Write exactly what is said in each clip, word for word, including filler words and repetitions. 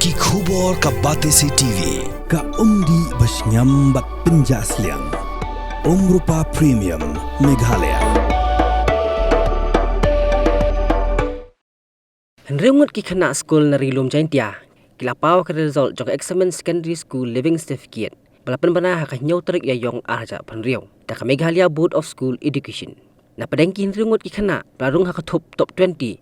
Ki khubor ka Batesi T V, ka umdih ba shngiam bad pynjah sliang. Umrupa Premium, Meghalaya. Hynriew ngut ki khynnah skul na Ri Lum Jaintia ki la paw ka result jong ka eksamin Secondary School Leaving Certificate ba la pynbna ha ka hynñiew tarik Ïaïong ar hajar arphew hynriew da ka Meghalaya Board of School Education. Na pdeng ki hynriew ngut ki khynnah ba la rung ha ka thup top twenty,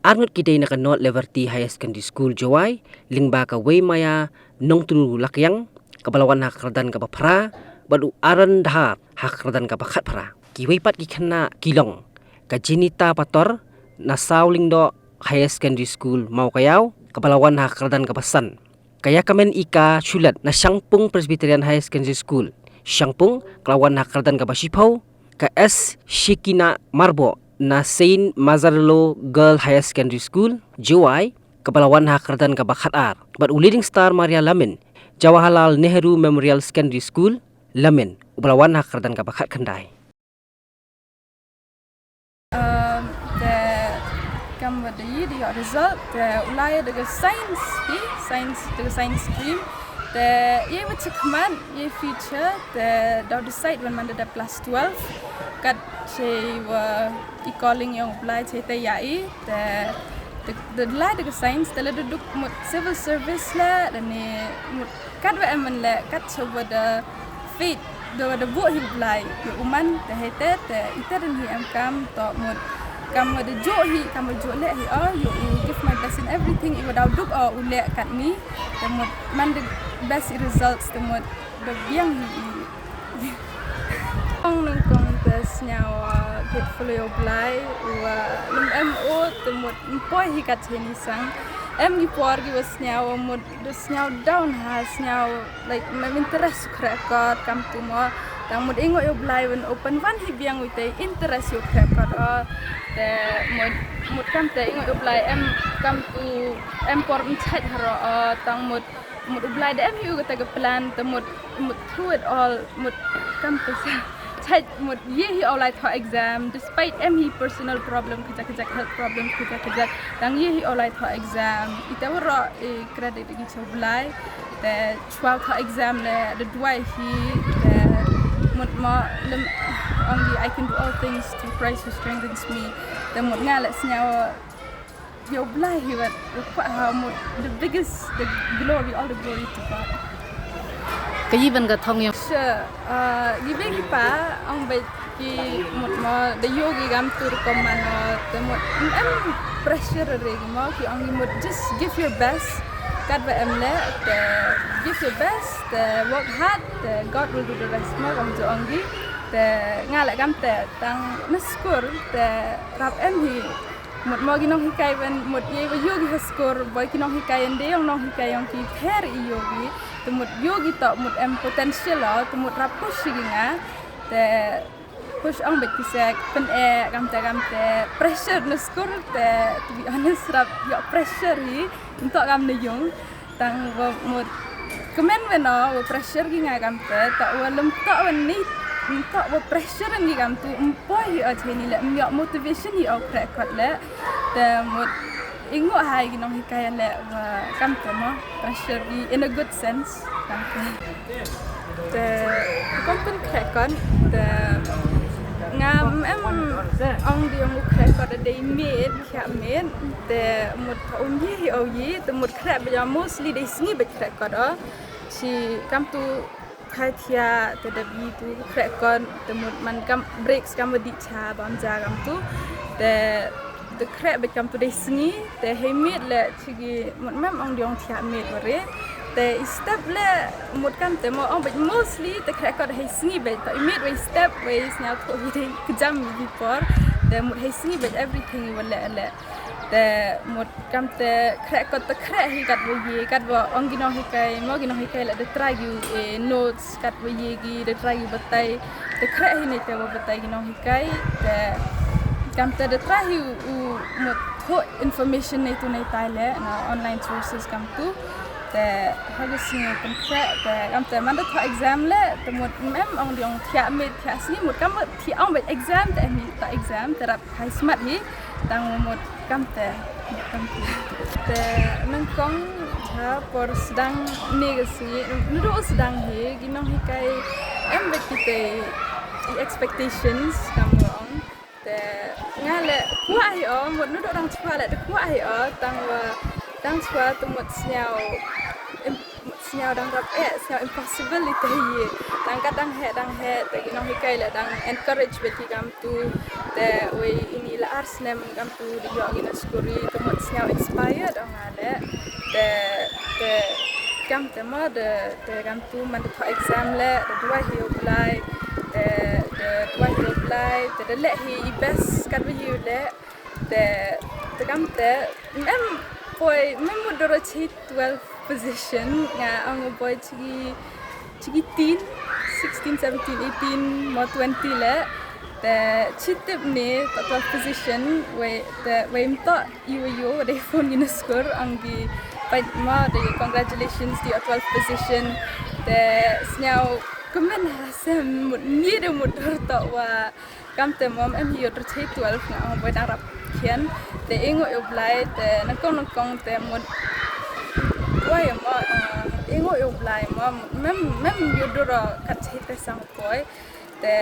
ar ngut ki dei na ka North Laverty Higher Secondary School Jowai lyngba ka Weimaya Nongtru Lakiang kaba la wan ha ka kyrdan kaba phra, bad u Aaron Dhar ha ka kyrdan kaba khatphra. Kiwei pat ki khynnah ki long ka Jinita Pator na Saw Lyngdoh Higher Secondary School Mawkaïaw kaba la wan ha ka kyrdan kaba san, ka Ïakmen Ika Shulat na Shangpung Presbyterian Higher Secondary School Shangpung ka la wan ha ka kyrdan kaba shiphew, ka S Shekina Marbok na Saint Mazzarello Girl Higher Secondary School Jowai kaba la wan ha ka kyrdan kaba khatar, bad u Leading Star Maria Lamin, Jawaharlal Nehru Memorial Secondary School Lamin, uba la wan ha ka kyrdan kaba khatkhyndai. Um, te kam wa da ïoh result te u lai da ka science, hi science, da ka science stream. Te ïa wa chikmat ïa future te da decide wan man da dep class twelve. Kat che wa i calling ïa u Blai che te ïa i te, te, te lai da ka science te la da duk mut civil service la da ne mut kat wa em man le kat che wa da faith da wa da buh hi u Blai ïa u man te hei te te ite da hi em kam to mut kam wa da juh hi kam wa juh le hi o ïa u give my best in everything i wa da duk o u le kat ni te mut man da best results te mut da biang hi i Ong nang kong te sñiaw, uh, grateful ïa u Blai, u, uh, lum em o te mut mpoi hi kat cheni sang. Em ki por ki wa sñiaw, mut da sñiaw down ha, sñiaw, like, mem interest khreh kot, kam tu mo. Tang mut ingo ïa u Blai wan open wan hi biang u te interest ïa u khreh kot, oh. Te mut, mut kam te ingo ïa u Blai em kam tu em por mchait haro, oh, tang mut mut u Blai da em hi u kata ka plan te mut, mut through it all mut kam te sa chait mut ye hi u lai thoh exam despite em hi personal problem kajak kajak health problem kajak kajak tang ye hi u lai thoh exam ita waro e credit igi cha u Blai te chwa thoh exam le da duwai hi te mut mo lem ong gi I can do all things through Christ who strengthens me te mut nga le sñiaw ïa u Blai hi wat u kwah ha mut the biggest the glory all the glory to God. Ka yi ban ka thong ïa. Sure. Uh, giving pa ong ba ki mut mo the yogi gam tur ko mano te mut em pressure re mo ki ong mut just give your best. Kat ba em le te give your best te work hard te God will do the rest mo kam jo ong gi te nga le kam te tang na skur te rap em hi. Mut mo ki nonghikai wen mut ye wa yogi ha skur boi ki nonghikai ende yong nonghikai yong ki pher i yogi te mut yogi to mut em potential o te mut rap push ki nga te push ong bet ki sek pen e kam te kam te pressure na skur te to be honest rap yo pressure hi nto kam na yung Tang wa mut kmen wa no wa pressure ki nga kam te ta wa lem ta wa ni ta wa pressure ni kam tu mpoi hi o cheni le myo motivation hi o kre kot le te mut ingo hai ki nong hikai le wa kam te mo pressure hi in a good sense kam te te kom pen kre kon te nga em ong di ong kre kot a day made Kya min te mut um ye hi o ye te mut khreh ba ya mostly dei sngi ba khreh kot o. Chi kam tu khai thia te da bi tu khreh kot te mut man kam breaks kam di cha bam ja kam tu te te khreh ba kam tu dei sngi te hei mit le chi gi mut mem ong di ong thia mit ba re te i step le mut kam te mo ong ba mostly te khreh kot hei sngi ba to i mit ba i step ba i snya ko hi dei kjam bi por te mut hei sngi ba everything wa le le Te mut kam te khreh kot te khreh hi kat wa ye kat wa ong ki nong hikai mo ki nong hikai la de try gi eh, notes kat wa ye gi de try gi batai te khreh hi ne te wa batai ki nong hikai te kam te de try hi u mut tho information ne tu ne tai le na online sources kam tu te ha ga sing pen khreh te kam te man de tho exam le te mut mem ong di ong thiah me thiah sing mut kam thiah ong exam te mi ta exam te rap Hai smat hi tang mut kam te kam te te nang kong Ha por sdang ne ka sngi, naduh sdang hi, ki nonghikai em bad kitei i expectations kam long. Te nga leh kwah hi o, mut naduh dang chwa leh te kwah hi o, tang wa dang chwa te mut sniaw, im-, mut sniaw dang rap eh, sniaw impossible ite hi. Tang kat dang heh, dang heh, te ki nonghikai leh dang encourage bad ki kam tu. Te wei ini la ar snem kam tu da ïoh ki na skur hi, te mut sniaw inspired o nga leh. Te, te kam te mo de, te kam tu man da thoh exam leh, da duwai hi u Blai, te, da duwai hi u Blai, te da leh hi i best katba ïoh leh, te, te kam te, em, poi, em mut doro chi twelve position, nga ong u boi chi, chi ki teen, sixteen, seventeen, eighteen, mo twenty leh, te chi tip ne, to twelve position, wei, te, wei mto, iwa ïoh, wa dei phone ki na skur, ong ki, pait mo, dei congratulations, dei o twelve position, te sniaw, kmen ha sem, mut, ni de mut dur to wa, kam te mom em hi dur chi twelve nga ong boi dang rap khian, te i nguh ïa u Blai, te nangkong nangkong te mut, wai mo, eh, i nguh ïa u Blai mo, mem, mem ïa dur kat chi te sang poi, te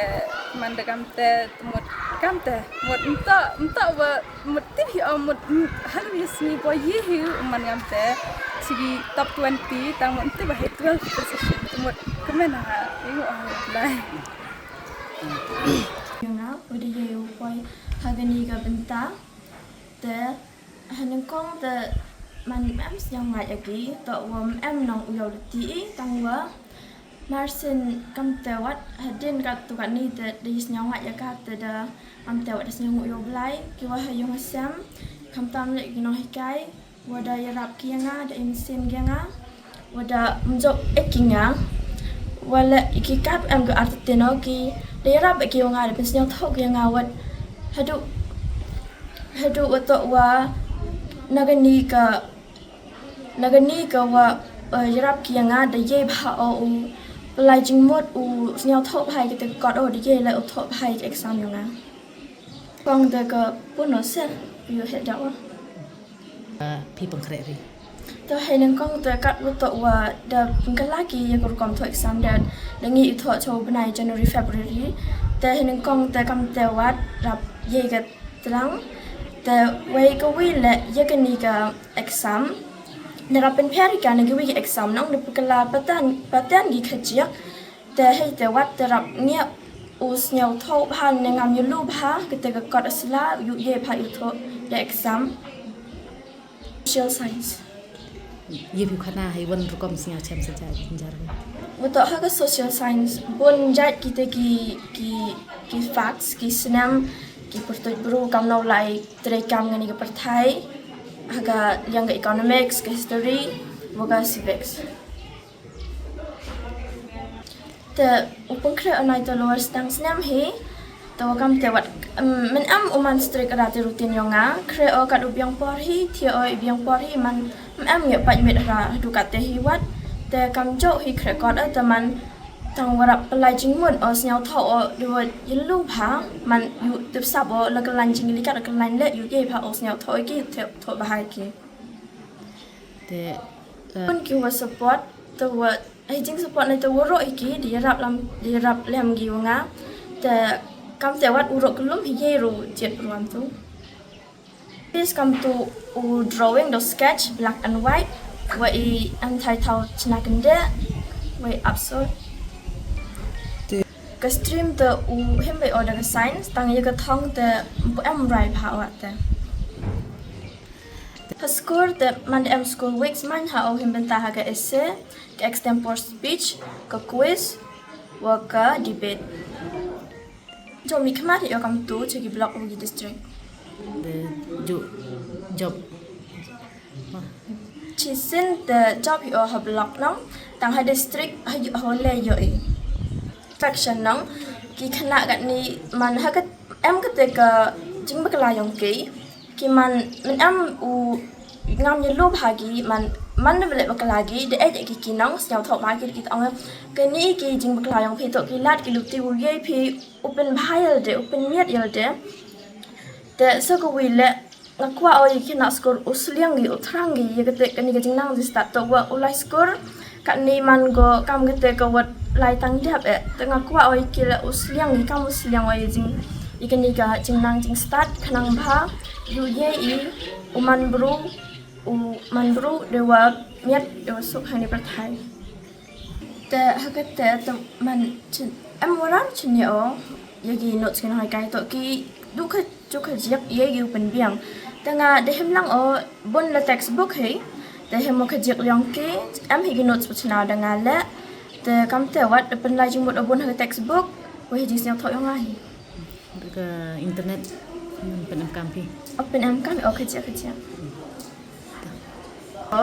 man da kam te, mut kam te, mut mto, mto wa, mut tip hi o mut, mm, hal wi sngi boi ye hi, man kam te, chi ki top twenty, tang mut tip wa hi twelve position, te mut kmen ha, i nguh ha u Blai. Ïa nga, u dei ïa u poi ha kane ka bynta. Te, ha nyngkong te man em sñiaw ngait ïa ki, to wa em nong u ïaw lati i, tang wa. Mar sien kam te wat, hadien katto katne te, da sñiaw ngait ïa ka te da, kam te wat da sñiaw nguh ïa u Blai, ki wa ha yung ha sem, khamtam leh ki nonghikai, wa da ïarap ki ïa nga, da im sien ki ïa nga, wa da mjop ek ki nga, wa leh ki kat em ka artatien o ki, da ïarap ki ïa nga, da pynsñiawthooh ki ïa nga, wat haduh, haduh wa toh wa, na kani ka, na kani ka wa, eh, ïarap ki ïa nga, da ïai bha o u, pynlait jingmut u, sñiawthooh bha ïa ki te kot o, da ïai leh u thoh bha ïa ki exam ïa nga. Kong da ka puno se, yu he da wa. Ah, phi pang khreh ri. To hei nyngkong te kat wa toh wa da pynkylla ki ïa ka rukom thoh exam da, da ngi i thoh cha u bnai January, February. Te hei nyngkong te kam te wat rap ïa ka tlang. Te wei ka wei leh ïa kani ka exam. Da rap pynpher ïa ka na ki wei ka exam nong da pynkylla patan, patan ki khajiak. Te hei te wat te rap ngiah u sñiawthooh bha ne ngam ïulu bha, kate ka kot asla, yu ye bha yu thoh, da exam. Social science. Ye phi khana hei wan rukom sñiaw chem sa jai jinjar. Wa toh ha ka social science, bun jait kite ki, ki, ki facts, ki snem, ki pyrtuit bru kam nau lai, trei kam ngani ka pyrthai, ha ka liang ka economics, ka history, wa ka civics. Te u pynkhreh o nai te lower stang snem hi, te wa kam te wat, em, men em u man strict ra te routine yong nga, khreh o kat u biang por hi, thia o i biang por hi, man em ngi pait mit ra du kat te hi wat, te kam jok hi khreh kot o te man tang wa rap pynlait jingmut o sñiawthooh o du wa ïulu bha, man yu tip sap o la ka lain jingli kat la ka lain leh yu ye bha o sñiawthooh o ki, te thoh bha ki. Te, eh, pun ki wa support, te wa, hei jing support na te wa roh i ki, di rap lam, di rap lem ki wa nga. Te kam te wat u roh ka lum hi ye ru jet ruam tu. Please kam tu u drawing do sketch black and white, wa i an thai thau chna kende, wa i absurd. Te ka stream te u him bai order ka science, tang ye ka thong te em rai bha wa te. Ha skur te man em school weeks man ha o him bynta ha ka essay, ka extempore speech, ka quiz, wa ka debate. Jom i khmat yo kam tu che ki block wa ki district. Te ju job. Chi sin te job hi o ha block nong, tang ha district ha yu ho le yo i. Faction nong, ki khana kat ni man ha ka em ka te ka jingbakla yong ki. Ki man, men em u ngam ïulu bha ki, man, man da bele bakla ki, da ej ki ki nong, sñiawthooh bha ki ki tong. Kani ki jingbakla yong phi toh ki lad ki luti u ye phi, u pynbha ïalde, u pynmiat ïalde. Te sa ka wi leh, Nga kwah o ïa ki khynnah skur u sliang ki, u thrang ki ïa kata, kane ka jingnang jingstad. To wa u lai skur katne man go kam kata ka wat lai tang dep eh. Te nga kwah o ïa ki la u sliang ki kam u sliang o ïa jing, ïa kane ka jingnang jingstad, khnang ba ïoh ïa i u man bru, u man bru de wa miat de wa suk ha ne pyrthai. Te ha kata te man chin, em waram chin ïa o ïa ki notes ki nang kai, to ki du ka ju ka jiak ïa ki u pynbiang. Te nga da him lang o bun la textbook hi. Te him o ka jiak liang ki, em hi ki notes pa chna da nga le. Te kam te wat da pynlai jingmut o bun ha ka textbook wa hi jingsngewthuh ïong nga hi. Ka internet pynam kam phi. O pynam kam o ka jiak ka jiak. O,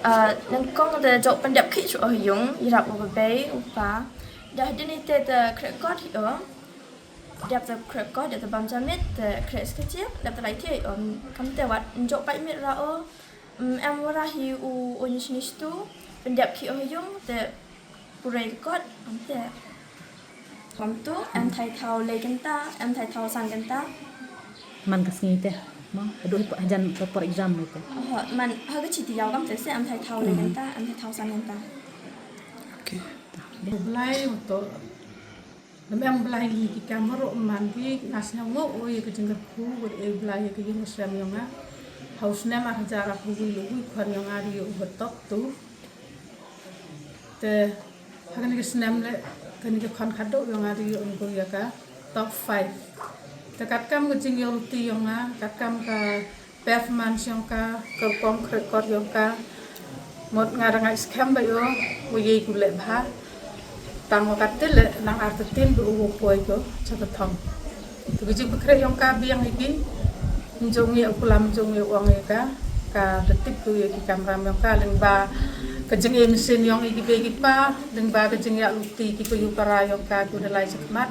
ah, nyngkong te jok pyndep ki shu o ha ïung ïarap u bei u pa. Da hadien ite te khreh kot hi o. Dep te khreh kot, dep te bam jamit, te khreh skachik, dep te lai thie o. Kam te wat njok pai mit ra o. Em wara hi u o ni sni stu pyndep ki o ha ïung te pure kot am te. Kam tu em thai thau le kenta, em thai thau san kenta. Man ka sngi te. Mo, aduh pa hajan pa por exam mo te. Ho, man ha ka chiti yau kam te se em thai thau le kenta, em thai thau san kenta. Blai mo to. Lam em blai ngi ki kam ro man ki ngas nyam ngo o ye ka jingkyrkhu, wat e blai ye ka ïung sem ïong nga. Hau snem ar hajar ar phew wi lu wi khon ïong nga ri u top tu. Te ha kane ka snem le kane ka khon khadduh ïong nga ri u ngu ïa ka top five. Te kat kam ka jingïong ti ïong nga, kat kam ka performance ïong ka, ka kong record ïong ka. Mut nga dang ai skhem ba ïo u ye ku le bha. Tang wa kat le nang ar tin ba u poi ko cha ka thong. Tu ka jingpynkhreh ïong ka biang ïa ki. Njong ïa u kulam njong ïa u ong ïa ka. Ka da tip tu ïa ki kamram ïong ka, lyngba ka jingim sin ïong ïa ki bei ki pa, lyngba ka jingïa luti ki ko yu para ïong ka ku da lai chakmat.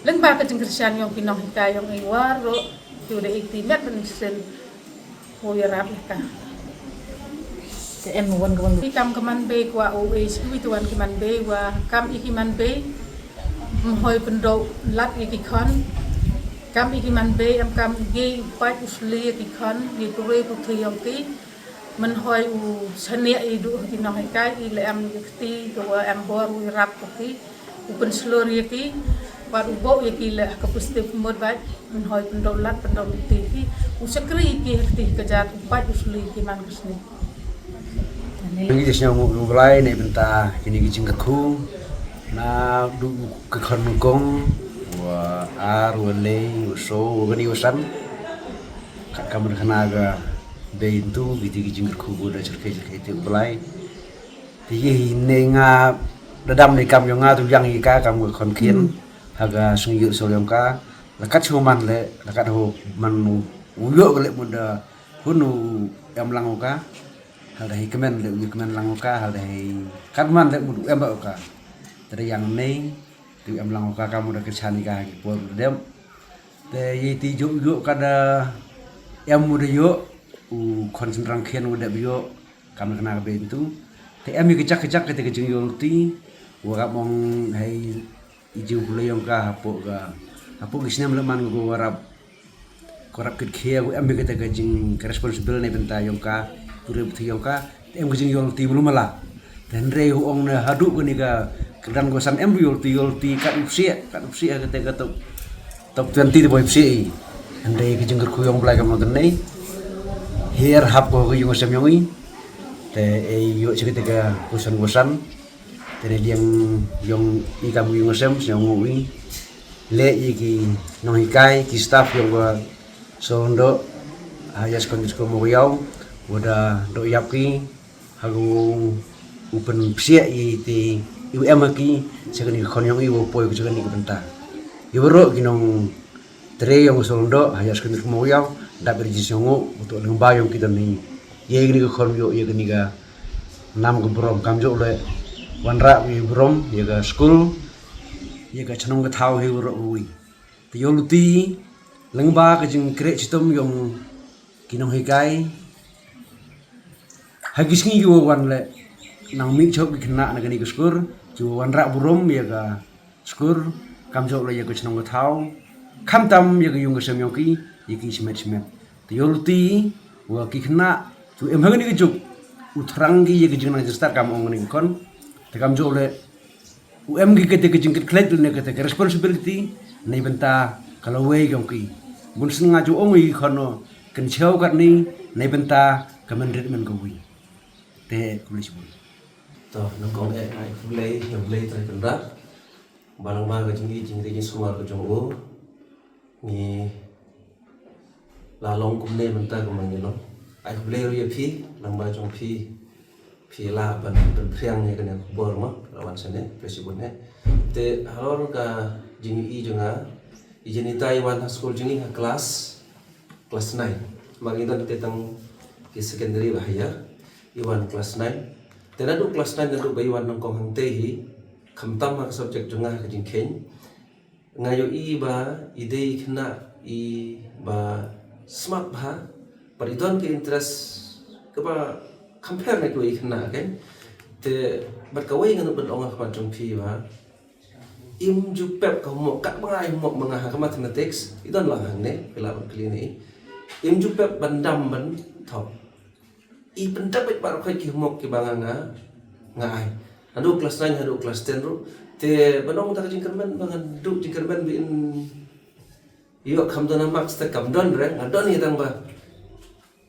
Lyngba ka jingkyrshan ïong ki nonghikai ïong i war ro. Ki u da iti met ban sel. Ko ïarap ïa ka. Te em wan ka wan. Ki kam ka man bei kwah u ei shu wi te wan ki man bei wa kam i ki man bei. Mhoi pyndok lat i ki khon. Kam i ki man bei em kam i gei u pait u sli i ki khon i pyroi puthi ïong ki. Mynhoi u saniah i duh ki nonghikai i le em i kti ka wa em bor u ïarap ka ki. U pynslur ïa ki, bad u bok ïa ki leh ka positive mood bad, mynhoi pyndok lat pyndok luti ki, u shakri ïa ki ha kti ka jat, bad u suli ïa ki man ka sngi. Ngi ju sñiaw nguh ïa u Blai na bynta kine ki jingkyrkhu, naduh ka khon nyngkong, wa ar, wa lei, wa saw, wa kani wa san. Katkam ka khana ka bei ntu, kiti ki jingkyrkhu, ko da chyrkhei chyrkhei te u Blai. Te ïa hi ne nga da dam ne kam ïong nga tu ïang ïa ka kam ka khon khien. Ha ka sngi ïoh sol ïong ka. La kat shu man le, la kat ho man u ïoh ka le mut da hun u em lang u ka. Hal da hi kmen le u kmen lang u ka, hal da hi kat man le mut u em ba u ka. Te da ïang ne, tu em lang u ka kam u da kyrshan ïa ka ha ki por u da dem. Te ïa ti ïoh ïoh ka da em u da ïoh u khon synrang khien u da dep ïoh. Kam na kane ka bei ntu. Te em i ka jak ka jak kata ka jingïoh lynti. Wa ka mong hei i jingpule ïong ka hapoh ka, hapoh ki snem lehman ko warap, ko warap kit khia ko em i kata ka jing, ka responsible na bynta ïong ka, pure bthi ïong ka. Te em ka jingïoh lynti mulu mala. Te hynrei u ong na haduh kane ka kyrdan ko san em ïoh lynti, ïoh lynti kat u psiah, kat u psiah kata ka top, top twenty te boi psiah i. Hynrei ka jingkyrkhu ïong Blai kam nongtynne. Her hap ko ka ïung sem ïong i. Te ei ïoh chikit ka kusan kusan. Te ne liang ïong i kam ïung sem sñiaw ngu i. Le i ki nonghikai, ki staff ïong ka Sondo, ha ïa Secondary School Mogoïaw, wa da doh ïap ki, ha u pynpsiah i te i u em ha ki, sa kani ka khon ïong i wa poi ko sa kani ka bynta. I waroh ki nong Tre ïong u Sondo, ha ïa Secondary Mogoïaw, dap ri ji sñiaw ngu, u to lyngba ïong ki don hi. Ïa kani ka khon ïoh, ïa kani ka nam ka burom kam jooh le. Wanrah ïa burom, ïa ka skul, ïa ka chnong ka thaw hi waroh wi. Te ïoh luti, lyngba ka jingkreh chitom ïong ki nonghikai. Ha ki sngi ki wa wan le, nang mih chok ki khynnah na kani ka skur, ki wa wanrah burom ïa ka skur, kam jooh le ïa ka chnong ka thaw, khamtam ïa ka ïung ka sem ïong ki, ïa ki shimet shimet. Te ïa u lynti wa ki khynnah ki u em ha kane ka juk, u thrang ki ïa ka jingnang jingstad, kam ong kane ka khon. Te kam ju leh u em ki kata ka jingkitkhlieh lane kata ka responsibility na bynta ka lawei jong ki. Bun sien nga ju ong ïa ki khon, kan chew katne na bynta ka mynrit mynkawi. Te khublei shibun. To, nyngkong eh nga ai khublei ïa U Blei Trai Kynrad ba lyngba ka jingïeit jingri jingsumar ka jong u, ngi la long kumne mynta kumba ngi long. Ai khublei ruh ïa phi, lyngba jong phi, phi lah ban pynphriang ïa kane ka khubor mo, la wan shane, khublei shibun eh. Te halor ka jingïohi jong nga, i Janita i wan ha skul jong ngi ha klas, klas nine. Ma ngi don te tang ki secondary ba higher, i wan klas nine. Te naduh klas nine, naduh ba i wan nyngkong hangtei hi, khamtam ha ka subject jong nga ha ka jingkheiñ, nga ïohi ba i dei i khynnah i ba smart bha, bad i don ka interest kaba compare na kiwei ki khynnah, kan. Te bad kawei ngan ban ong ha khmat jong phi ba im ju pep ka homework, katba nga ai homework ma nga ha ka mathematics, i don lang hangne, phi lah ban kylli ïa i. Im ju pep ban dam ban thok. I pyndep beit baroh khoit ki homework kiba nga, nga, nga ai. Haduh klas nine, haduh klas ten ruh. Te ban ong ta ka jingkyrmen, ba nga duh jingkyrmen ba in ïoh kham don marks te kam don re, nga don ïa tang ba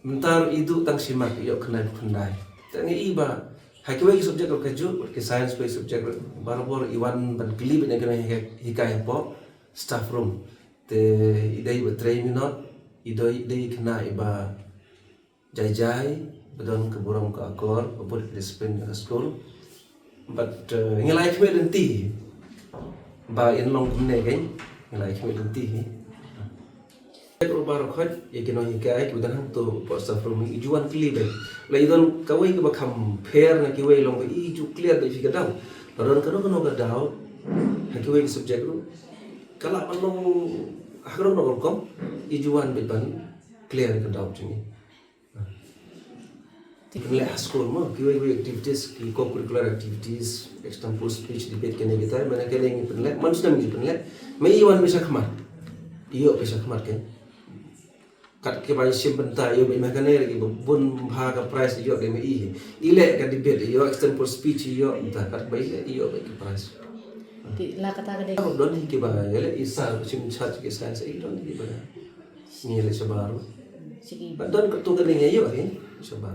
mynta ruh i duh tang shi mark, ïoh khyndai phew khyndai. Te nga i ba ha kiwei ki subject ruh kajuh, ki science, kiwei subject ruh, barabor i wan ban kylli beit na ki nonghikai hapoh staff room. Te i dei ba trei minot, i dei, i dei i khynnah i ba jai jai, ba don ka burom ka akor, ba bud ka discipline ka skul. But, uh, ngi la ïa khmih lynti ba in long kumne, kan, ngi la ïa khmih lynti hi. Ruh baroh khoit ïa ki nonghikai kiba don hangto hapoh staff room, i ju wan kylli beit. La i don kawei kaba kham pher na kiwei, long ba i ju clear beit phi ka doubt. La don kano kano ka doubt ha kiwei ki subject ruh, ka lah ban long ha kano kano ka rukom, i ju wan beit ban clear ka doubt jong i. Pynleh ha skul mo, kiwei kiwei activities, ki co-curricular activities, extempore speech, debate, kine kita, mane kine ngi pynleh, man sdang ngi pynleh. Ma i wan beit sha khmat, ïoh beit sha khmat, kan. Kat kiba i shim bynta, ïoh beit ma kane lagi, bun bha ka prize ïoh dei ma i. I leh ka debate, ïoh extempore speech, ïoh bynta, kat ba i leh, ïoh beit ka prize. Te la kata ka dei. Don hi kiba ïa leh i sa shim charge ki science, i don hi kiba ngi leh shabar. Siki. Ba don ka tu ka ding ïa ïoh hi shabar.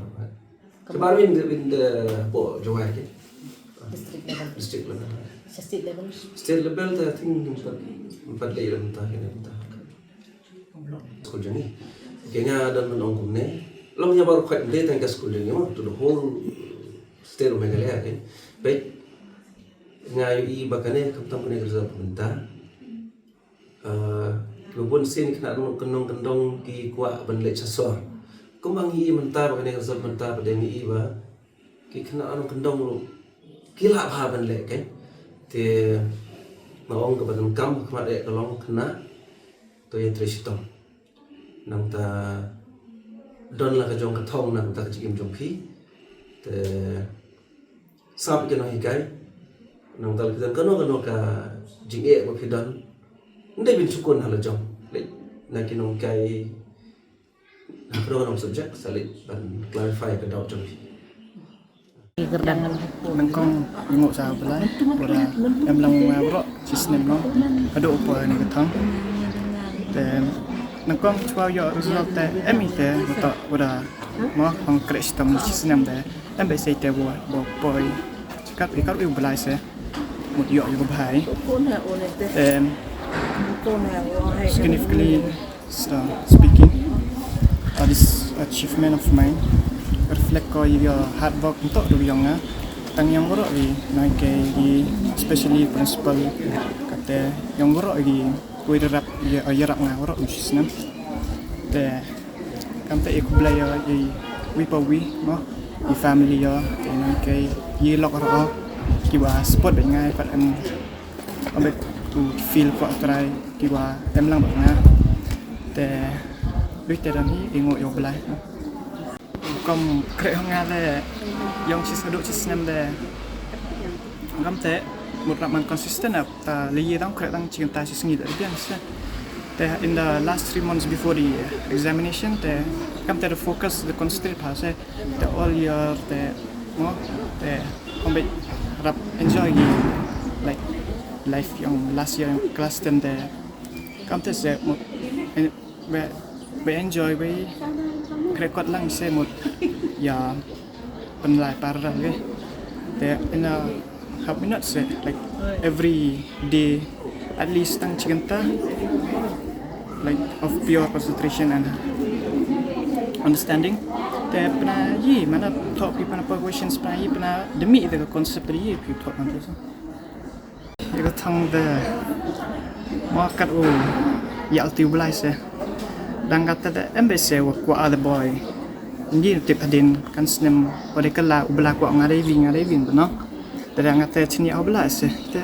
Shabar win the, win the po Jowai ki. District level. District level. Sa state level. State level ta, I think, empat, empat leh lam ta, kene ta. Skul jong ngi. Ke nga don ban ong kumne. Long ïa baroh khoit, ym dei tang ka skul jong ngi mo, to the whole state of Meghalaya, ke. Peit, nga ïohi ba kane, khamtam kane ka result mynta. Ah, kiba bun sien ki khynnah nongkyndong, kyndong ki kwah ban leit sha sor. Kumba ngi i mynta ba kane ka result mynta, ba dei ngi i ba ki khynnah nongkyndong ruh ki lah bha ban leh, kan. Te nga ong kaba donkam ha khmat eh ka long khynnah, to ïa trei shitom. Nangta don la ka jong ka thong na ka bynta ka jingim jong phi. Te sngap ïa ki nonghikai. Nangta lada phi don kano kano ka jingeh ba phi don, ym dei ban shu kun ha la jong. Leit na ki nonghikai ha kano kano ka subject, sa leit ban clarify ka doubt jong phi. Nyngkong i nguh sha U Blei, u da em lang ma nga baroh shi snem noh haduh u poi ha kane ka thong. Te nyngkong shuwa ïoh result te em i te, u da mo, hong khreh shitom shi snem te em beit sei te, u poi. Kat i kyrpad ïa U Blei se mut ïoh ïa ka bha. Te significantly, uh, speaking, uh, this achievement of mine reflect ko ïa ka hard work nto ruh yong nga. Tang yong baroh i nonghikai, especially principal, kata yong baroh i, wei rap, ïa, ïarap nga baroh shi snem. Te kam te i khublei ïa i, wei pa wei mo, i family ïa, te nonghikai, i lok baroh kiwa support bad nga, pat em Ym bad u feel kwah trai kiwa em lang bad nga. Te dei te don hi i nguh ïa U Blei. Kum khreh nga le yong shi sadu shi snem de. Ngam te mut rap man consistent ap ta le ye dang khreh dang chi kynta shi sngi da biang se. Te in the last three months before the examination, te kam te the focus, the concentrate pa se, te all year te, no, te kam bit rap enjoy the, like, life yong last year yong class ten te kam te se mo, eh, be, be enjoy be record lang se mo, ya, pynlai parallel ke. Te in a half minute se, like, every day at least tang chi kynta, like, of pure concentration and understanding. Te pynai mana thought pi, pynai questions pynai, pynai demi the concept ri pi thought man. Ïa ka thong de ma kat u ïa alti u Blai se. Dang kata de em be se wa kwah the boy. Ngi tip hadien kan snem wa de kala u Blai kwah nga dei ving, nga dei ving bano. Te dang kata chini u Blai se. Te.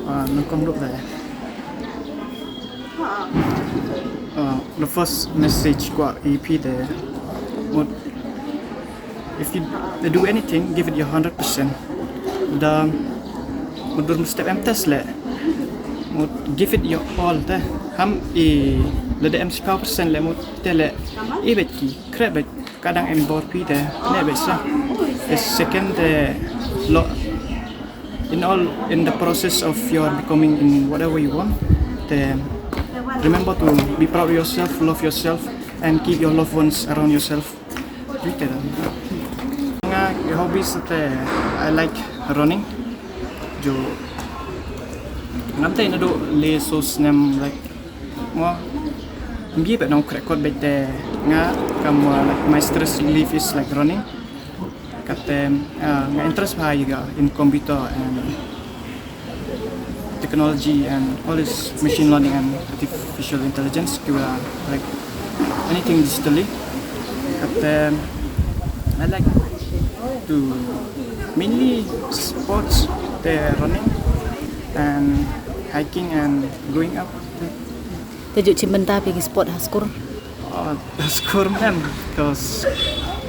Ah, nukong duk de. Ah, the first message kwah ipi de. Mut If you do anything, give it your hundred percent. Da mudur mustep em test le, mut give it your all te. Ham i lada em sikaw percent le mut te le i bet ki kre bet kadang em bor pi te ne bet sa. The second te lo, in all, in the process of your becoming in whatever you want, te remember to be proud of yourself, love yourself, and keep your loved ones around yourself. Twitter. Nga, your hobbies te, I like running. Jo ngam te na do le so snem, like, mo ngi bet nong record bet te nga kam, uh, like, my stress relief is like running. Kate, uh, nga interest ha ïa in computer and technology and all this machine learning and artificial intelligence, ki were, like, anything digitally. But um, I like to mainly sports, the running and hiking and going up. Te ju chim bynta phi ki sport ha skur? Uh, skur mem, because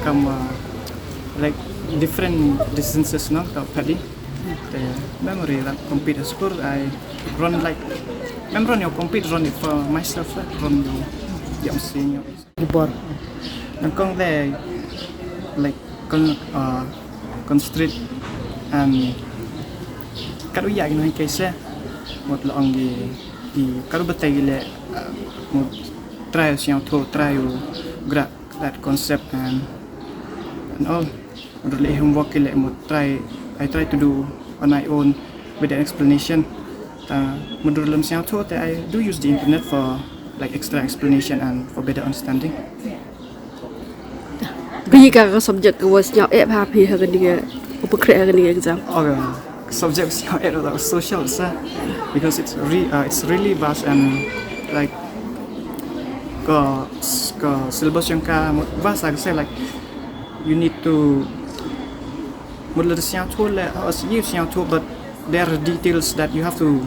come, uh, like, different distances, no, ka padi. The memory that compete skur, I run like, mem run you compete, run it for myself, like, run you young senior. Gibor. Nang kong de, like, con, uh, constrict and kadu ya gino ke se, mut lo ang gi, i kadu batai le, uh, mut try siang tho, try u gra that concept and and all. Mudur le homework ki le mut try, I try to do on my own with an explanation. Ta mudur lem siang tho te I do use the internet for, like, extra explanation and for better understanding. Bi ka ka subject ka was nyau eh ha phi ha ka dinga upakre ha ka dinga exam. Okay. Subject was nyau eh social sa, because it's re, uh, it's really vast and, like, ka, ka syllabus yang ka vast, like I say, like, you need to mut la siang tho le, uh, you siang tho, but there are details that you have to,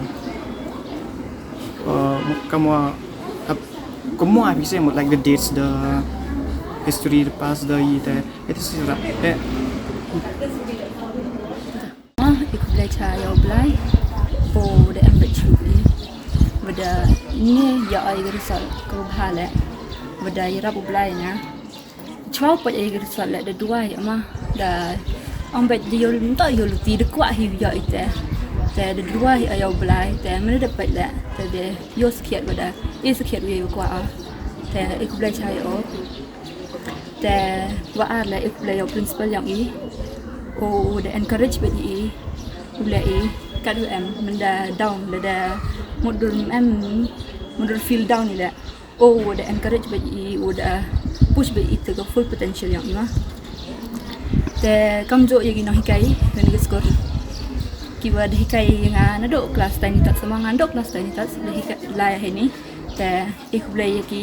uh, come, uh, come, I say, like, the dates, the history, the past, the, the, it is, uh, eh. Ah, i khublei cha ïa u Blai. O da em bad shuh i. Bad da ngi ïa ai ka result ka bha le. Bad da ïarap u Blai na. Chwa pat ai ka result le da duwai ma. Da ong bad da ïa u nta ïa u luti da kwah hi ïa i te. Te da duwai ïa u Blai te mene da pat le. Te da ïa u sakhiat bad da i sakhiat ïa u kwah. Te i khublei cha ïa o. Te wa ar le i khublei ïa u principal yong i. U da encourage bad i. U le i kat u em mynda down le da mut dur em mut dur feel down i le. U da encourage bad i, u da push bad i to ka full potential yong i ma. Te kam jo ïa ki nonghikai ïa ki skur. Ki wa da hikai ïa nga naduh class ten ni tat sama nga naduh class ten ni tat da hikai lai hi ni. Te i khublei ïa ki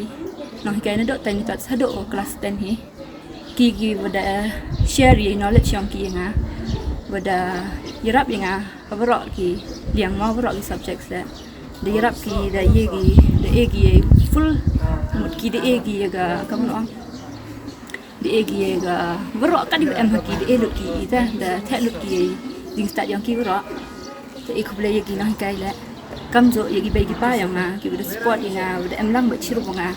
nonghikai naduh ten ni tat haduh class ten hi. Ki ki wa da share ïa knowledge yong ki ïa nga. Wa da ïarap ïa nga ha baroh ki liang ma baroh ki subjects da. Da ïarap ki da ïa ki da e ki full mut ki da e ki ïa ka kam ong. Da e ki ïa ka baroh ka di em ha ki da e lut ki ita da theh lut ki ïa ding stad yong ki baroh. Te i khublei ïa ki nonghikai le. Kam ju ïa ki bei ki pa ïa nga, ki ba da support ïa nga, ba da em lang bad chirup ïa nga.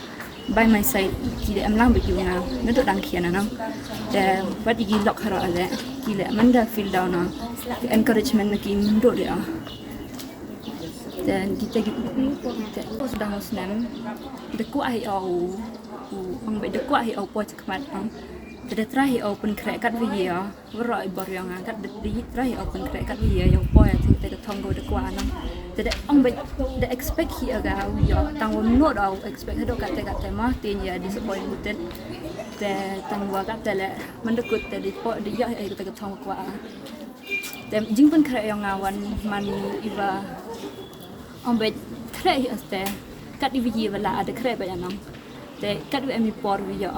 By my side, ki da em lang bad ïa nga, naduh dang khian nang. Te wat ïa ki lok harok ale, ki le manda feel down na. Encouragement na ki mdo de ah. Te kita ki te dang snem, da kwah hi au, ong ba da kwah hi au poi chakhmat ong. Te da trai hi au pynkhreh kat ba ïa. Waroh i bor ïa nga kat da di trai ïa u pynkhreh kat ïa ïa u poi ïa te ka thong ko da kwah nang. Te da ong ba da expect hi aga ïa tang wa not au expect hado kat te kat te ma tin ïa disappointed. Te tang wa kat te le man da kut te di po di ïa ïa te ka thong kwah. Te jing pynkhreh ïa nga wan man i ba ong ba khreh hi aste kat i wi ba la ada khreh ba ïa nang. Te kat wi em i por wi ïa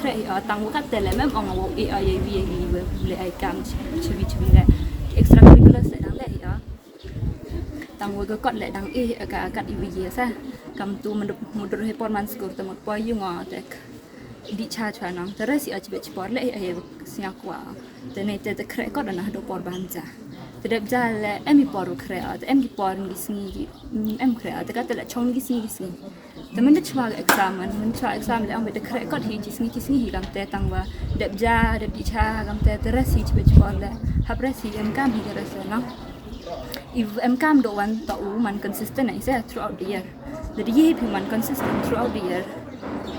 khreh ïa tang wa kat te le mem ong wa i ïa wi ïa wi le ai kam chiwi chiwi le extracurriculars le dang le ïa tang wa ka kot le dang i ïa ka kat i wi ïa sa kam tu mudor he por man skur te mut poi yu ngo te di cha cha nang te resi ïa chiwi chiwi por le ïa ïa sñia kwa te ne te te khreh kot na do por ban cha te dep ja le em i por khreh te em ki por ngi sngi em khreh te kat te le chong ngi sngi ngi sngi. Te mynta chwa exam, mynta chwa exam le ong ba te khreh kot hi chi sngi chi sngi hi kam te tang wa dep ja dep di cha kam te te resi chi bech kon le hap resi em kam hi te resi no. I em kam do wan to u man consistent ai se throughout the year. Te ye hi man consistent throughout the year.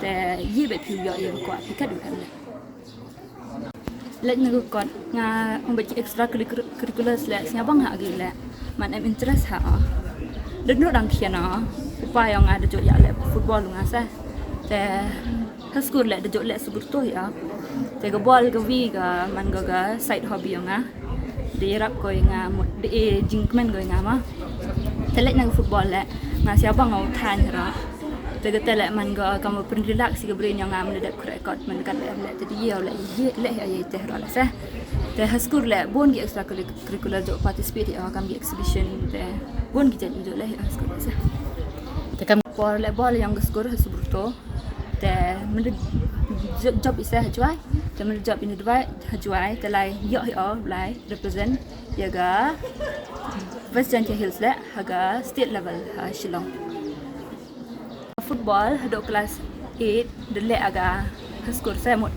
Te ye be phi yo ye ko phi ka du em le. Leit na ka kot nga ong ba ki extra curriculars le sñiawbang ha agi le man em interest ha. Da dang khian na u pa ïa nga da jooh ïa le football nga sa te ha skur le da jooh le subur to ïa te ka bol ka wi ka man ka ka side hobby ïa nga. Da ïarap ko ïa nga mut da e jingkmen ko ïa nga ma te leit na ka football le nga sñiawbang nga u than ra. Te ka te le man ka kam pyn relax si ka brain ïa nga man da dep khreh kot man ka le le te di ïa le ïa le ïa te ro le sa. Te ha skur le bon ki extra curricular jo participate ïa kam ki exhibition te bon ki jan jo le ha skur le sa. Te kam por le bol ïa nga skur ha skur to. Te man da job isa ha Jwai te man da job in Dubai ha Jwai te lai ïa ïa lai represent ïa ga West Jaintia Hills le ha ga state level ha Shillong. Football hado class eight da leh aga ha skur se mut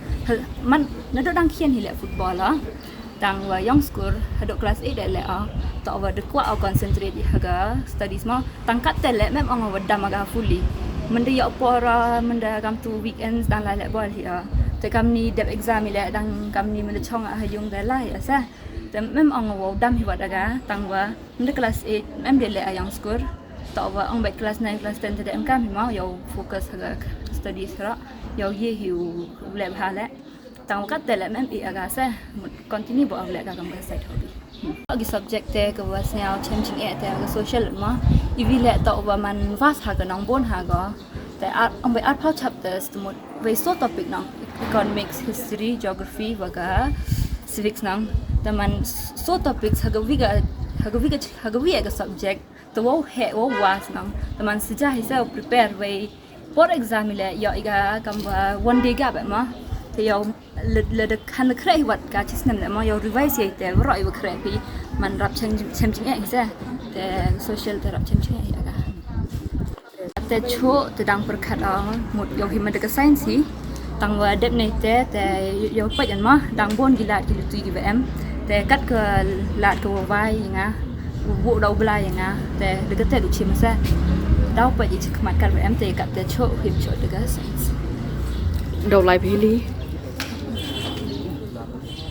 man na do dang khian hi leh football ah. Tang wa yong skur hado class eight da leh ah. To wa da kwah concentrate ha ga studies ma tang kat te leh mem ong wa dam aga fully. Menda ya por menda kam tu weekends dang la leh ball hi ah. Te kam ni dep exam hi leh dang kam ni menda chong ha yung da la hi ah se. Te mem ong wa dam hi wat aga tang wa menda class eight mem da leh ayong skur. To wa ong bet class nine class ten te da em kam hi ma yow focus ha ga studies ra yow ye hi u leh bha leh. Tang wa kat te leh mem i aga se continue bo leh ga kam ga side hobby. Agi subject te ka wa sñiaw chem ching eh te ga social ma i wi leh to wa man vas ha ga nong bon ha ga. Te ar ong bai ar phaw chapters te mut wei so topic nong economics, history, geography wa ga civics nong. Te man so topics ha ga wi ga ha ga wi ga ha ga wi ga subject. Te wow he wow was nong. Te man sija hi se prepare wei por exam le yo iga kam wa one day ga ba ma. Te yo le le de kan kre wat ka chi snem le ma yo revise ye te ro i wa kre pi man rap chem chem ching eh hi se. Te social te rap chem ching eh hi aga. Te chu te dang pyrkhat ah mut yow hi mada ka science hi. Tang wa dep nei te te yow pait an ma dang bon ki lad ki lutu ki ba em. Te kat ka lad ka wa wai nga. Wu daw bla nga te de ka te du chim sa. Daw pait i chik mat kat ba em te kat te chu him chu de ka science. Daw lai phi li.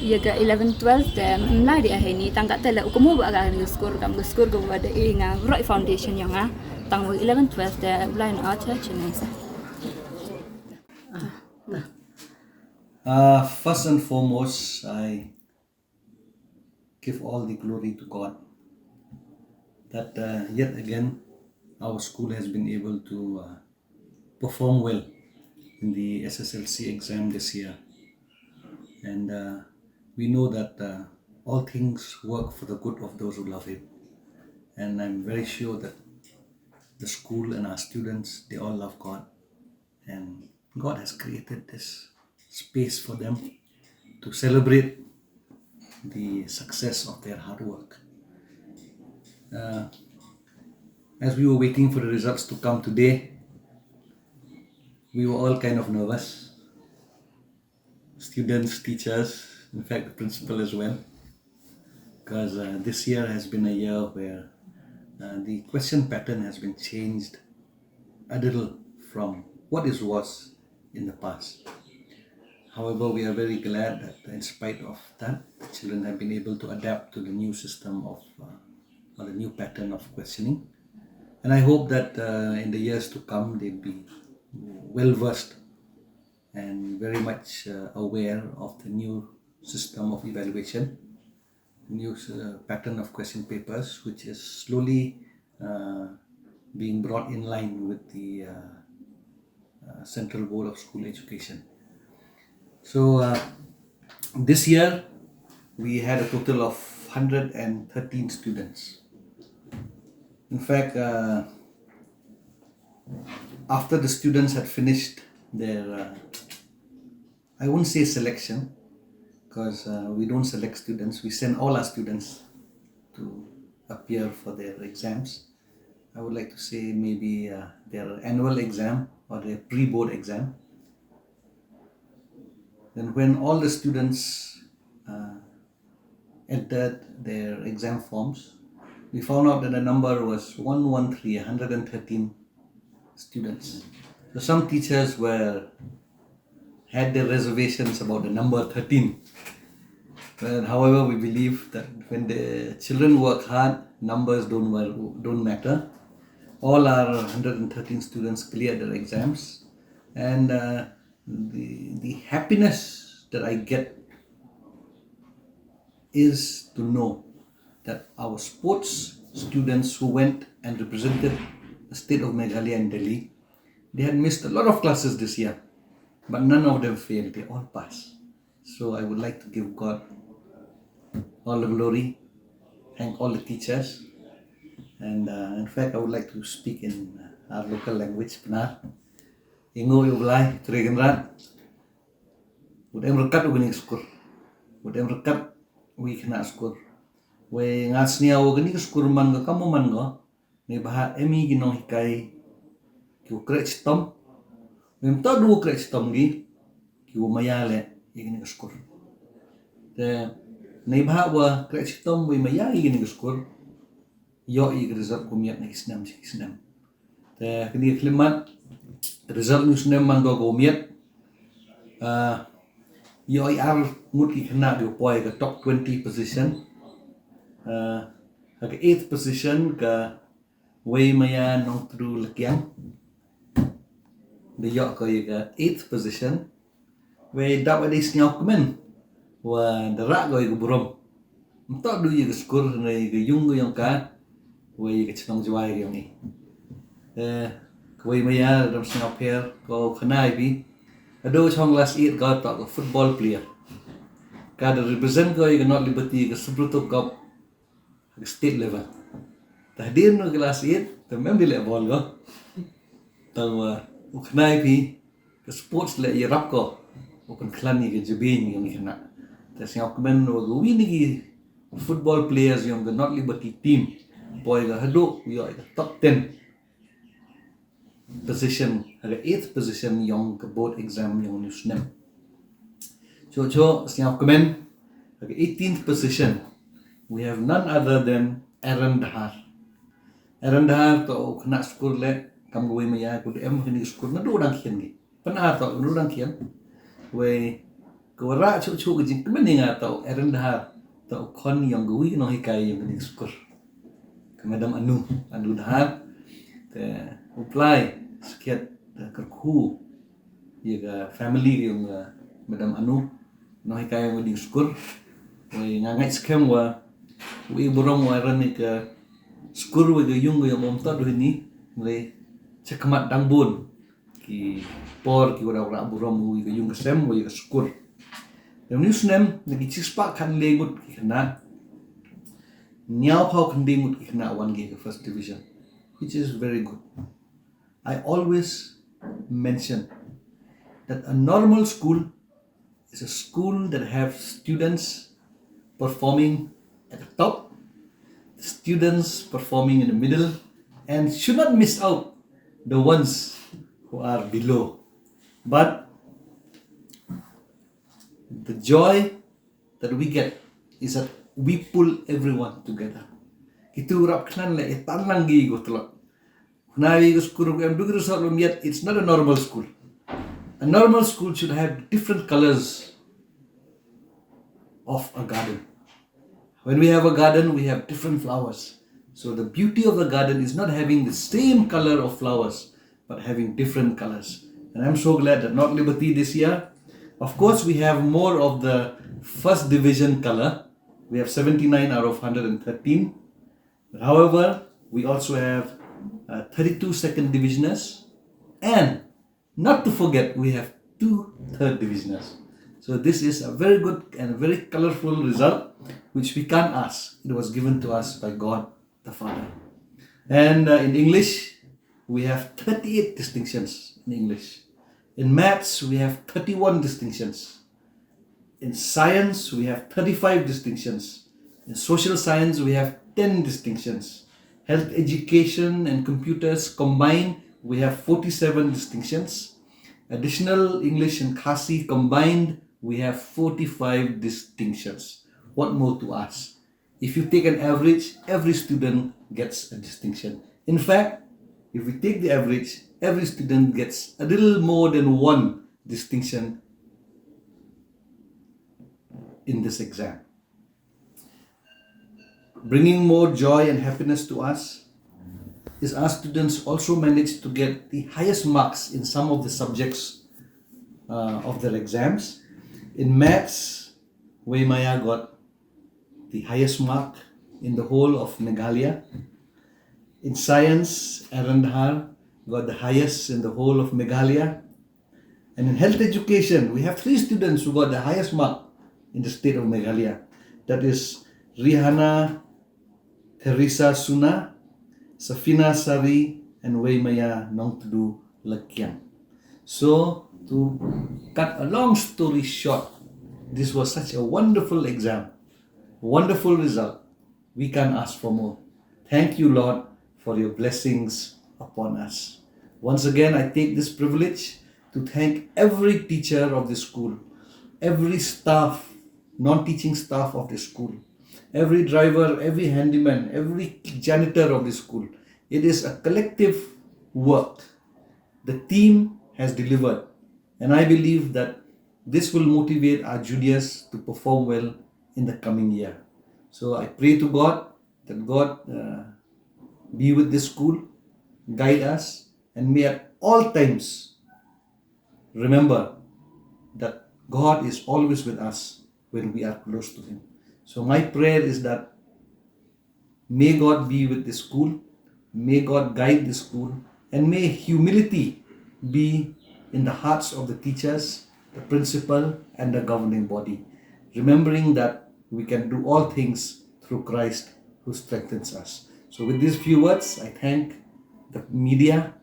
Ïa ka eleven twelve te mlai di ahe ni tang kat te le u kumu ba ga ni skur kam skur ga wa de i nga roi foundation ïa nga. Tang wa eleven twelve te blind art church ni sa. Uh, first and foremost, I give all the glory to God that uh, yet again our school has been able to uh, perform well in the S S L C exam this year. And uh, we know that uh, all things work for the good of those who love Him. And I'm very sure that the school and our students, they all love God. And God has created this space for them to celebrate the success of their hard work. Uh, As we were waiting for the results to come today, we were all kind of nervous. Students, teachers, in fact, the principal as well. Because uh, this year has been a year where uh, the question pattern has been changed a little from what it was in the past. However, we are very glad that in spite of that, the children have been able to adapt to the new system of uh, or the new pattern of questioning. And I hope that uh, in the years to come, they'll be well versed and very much uh, aware of the new system of evaluation, new uh, pattern of question papers, which is slowly uh, being brought in line with the uh, uh, Central Board of School Education. So uh, this year, we had a total of one hundred thirteen students. In fact, uh, after the students had finished their, uh, I won't say selection, because uh, we don't select students, we send all our students to appear for their exams. I would like to say maybe uh, their annual exam or their pre-board exam. Then when all the students uh, entered their exam forms, we found out that the number was one one three, one hundred thirteen students. So some teachers were had their reservations about the number thirteen. But however, we believe that when the children work hard, numbers don't, don't matter. All our one hundred thirteen students cleared their exams, and uh, the, the happiness that I get is to know that our sports students who went and represented the state of Meghalaya in Delhi, they had missed a lot of classes this year, but none of them failed, they all passed. So I would like to give God all the glory, thank all the teachers, and uh, in fact, I would like to speak in uh, our local language, Pnar. Ïnguh ïa u Blai, Trai Kynrad. Wat em ryngkat u kane ka skur. Wat em ryngkat u khynnah skur. Wei nga sñiaw u kane ka skur man ka kam man ka. Neibhah em i ki nonghikai ki u kreh chitom. Wei ym toh du u kreh chitom ki, ki u maya leh ïa kane ka skur. Te neibhah wa kreh chitom wei maya ïa kane ka skur, ïoh i ka result ka miat na ki snem ki snem. Te kane ka khyllipmat, result u snem man ka miat. Uh, ïoh i ar ngut ki khynnah ki u poi ka top twenty position. Uh, ha ka eighth position ka Wei Maya Nongtru Lakiang. Da ïoh ka ïa ka eighth position. Wei dap dei sñiaw kmen wa da rah ko ïa ka burom. Ym toh du ïa ka skur ne ïa ka yung ka yong ka, wei ïa ka chnong Jwai ka yong i. Eh, ka Wei Maya, da sñiaw pher ko khana ïa phi. Haduh chong class eight ka toh ka football player. Ka da represent ko ïa ka North Liberty ka Subroto Cup ha ka state level. Te hadien u class eight te mem di leh bol ko. Tang wa u khana ïa phi ka sports leh ïarap ko u pynkhlan ïa ka jabieng yong i khynnah. Te sñiaw kmen wa ka wei na ki football players yong ka North Liberty team poi ka haduh u ïoh ka top ten position, ha ka eighth position yong ka board exam yong u snem. Cho cho sñiaw kmen, ha ka eighteenth position we have none other than Aaron Dhar. Aaron Dhar toh u khynnah skur leh kam ka Wei Maya, ka da em ha kane ka skur naduh dang khian ki. Pynah toh naduh dang khian. Wei ka wa rah chuh chuh ka jingkmen ïa nga toh Aaron Dhar, toh u khon yong ka wei ka nonghikai yong kane ka skur, ka Madam Anu, Anu Dhar. Te u Blai sakhiat, te kyrkhu ïa ka family yong ka Madam Anu, nonghikai yong kane ka skur. Wei nga ngeit skhem wa u i burom wa Aaron ïa ka skur wei ka yung ka yong um toh du hini. Wei cha khmat dang bun ki por ki wa da rah burom u ïa ka yung ka sem wei ïa ka skur. Te une u snem na ki chispah khatlai ngut ki khynnah, hynñiewphaw khyndai ngut ki khynnah wan ki ha ka first division, which is very good. I always mention that a normal school is a school that have students performing at the top, students performing in the middle, and should not miss out the ones who are below. But the joy that we get is that we pull everyone together. Kitu rap klan le itan lang gi go telok. Nai go school em dugri sot lum yet, it's not a normal school. A normal school should have different colors of a garden. When we have a garden, we have different flowers. So the beauty of the garden is not having the same color of flowers, but having different colors. And I'm so glad that North Liberty this year, of course, we have more of the first division color. We have seventy-nine out of one hundred thirteen. But however, we also have uh, thirty-two second divisioners, and not to forget, we have two third divisioners. So this is a very good and very colorful result, which we can't ask. It was given to us by God the Father. And uh, in English, we have thirty-eight distinctions in English. In maths, we have thirty-one distinctions. In science, we have thirty-five distinctions. In social science, we have ten distinctions. Health education and computers combined, we have forty-seven distinctions. Additional English and Khasi combined, we have forty-five distinctions. What more to ask? If you take an average, every student gets a distinction. In fact, if we take the average, every student gets a little more than one distinction in this exam. Bringing more joy and happiness to us is our students also managed to get the highest marks in some of the subjects uh, of their exams. In maths, Wei Maya got the highest mark in the whole of Meghalaya. In science, Aaron Dhar got the highest in the whole of Meghalaya. And in health education, we have three students who got the highest mark in the state of Meghalaya. That is Rihanna Theresa Suna, Safina Sari, and Wei Maya Nongtdu Lakiang. So, to cut a long story short, this was such a wonderful exam, wonderful result. We can't ask for more. Thank you, Lord, for your blessings upon us. Once again, I take this privilege to thank every teacher of the school, every staff, non-teaching staff of the school, every driver, every handyman, every janitor of the school. It is a collective work. The team has delivered, and I believe that this will motivate our juniors to perform well in the coming year. So I pray to God that God uh, be with this school, guide us, and may at all times remember that God is always with us when we are close to Him. So my prayer is that may God be with this school, may God guide this school, and may humility be in the hearts of the teachers, the principal, and the governing body, remembering that we can do all things through Christ who strengthens us. So, with these few words, I thank the media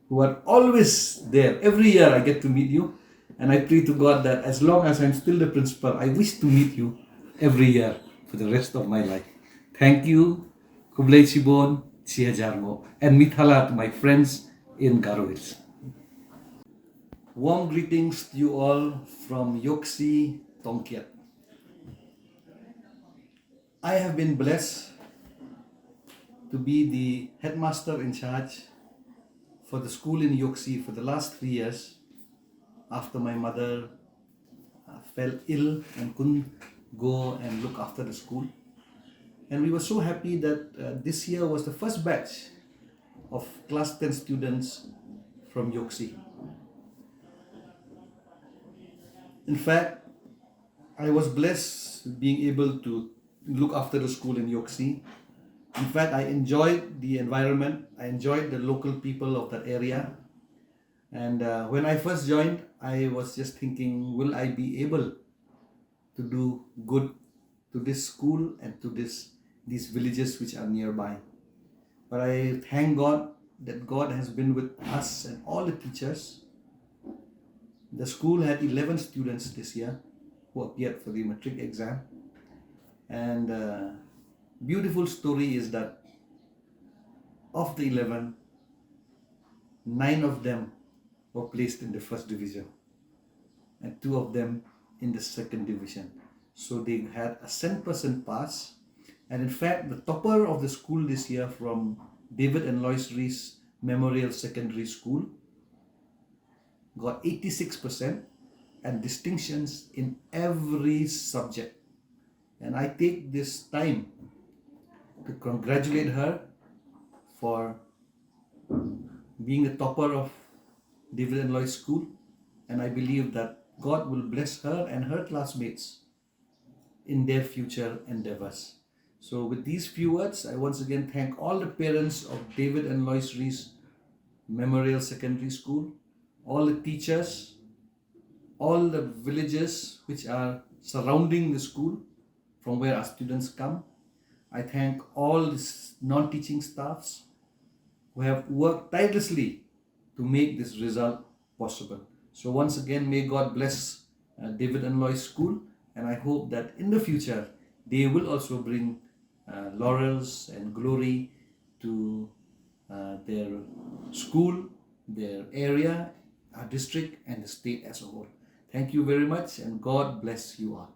who are always there. Every year I get to meet you, and I pray to God that as long as I'm still the principal, I wish to meet you every year for the rest of my life. Thank you. Khublei shibun, chi hajar nguh. And mithala to my friends in Garo Hills. Warm greetings to you all from Yoksi, Tongkiat. I have been blessed to be the headmaster in charge for the school in Yoksi for the last three years after my mother uh, fell ill and couldn't go and look after the school. And we were so happy that uh, this year was the first batch of class ten students from Yoksi. In fact, I was blessed being able to look after the school in Yoksi. In fact, I enjoyed the environment, I enjoyed the local people of that area. And uh, when I first joined, I was just thinking, will I be able to do good to this school and to this these villages which are nearby? But I thank God that God has been with us and all the teachers. The school had eleven students this year who appeared for the matric exam. And uh, beautiful story is that of the eleven, nine of them were placed in the first division and two of them in the second division. So they had a cent percent pass. And in fact, the topper of the school this year from David and Lois Rees Memorial Secondary School got eighty-six percent and distinctions in every subject. And I take this time to congratulate her for being the topper of David and Lois School. And I believe that God will bless her and her classmates in their future endeavors. So, with these few words, I once again thank all the parents of David and Lois Rees Memorial Secondary School, all the teachers, all the villages which are surrounding the school from where our students come. I thank all the non teaching staffs who have worked tirelessly to make this result possible. So, once again, may God bless uh, David and Lois School, and I hope that in the future they will also bring uh, laurels and glory to uh, their school, their area, our district, and the state as a whole. Thank you very much, and God bless you all.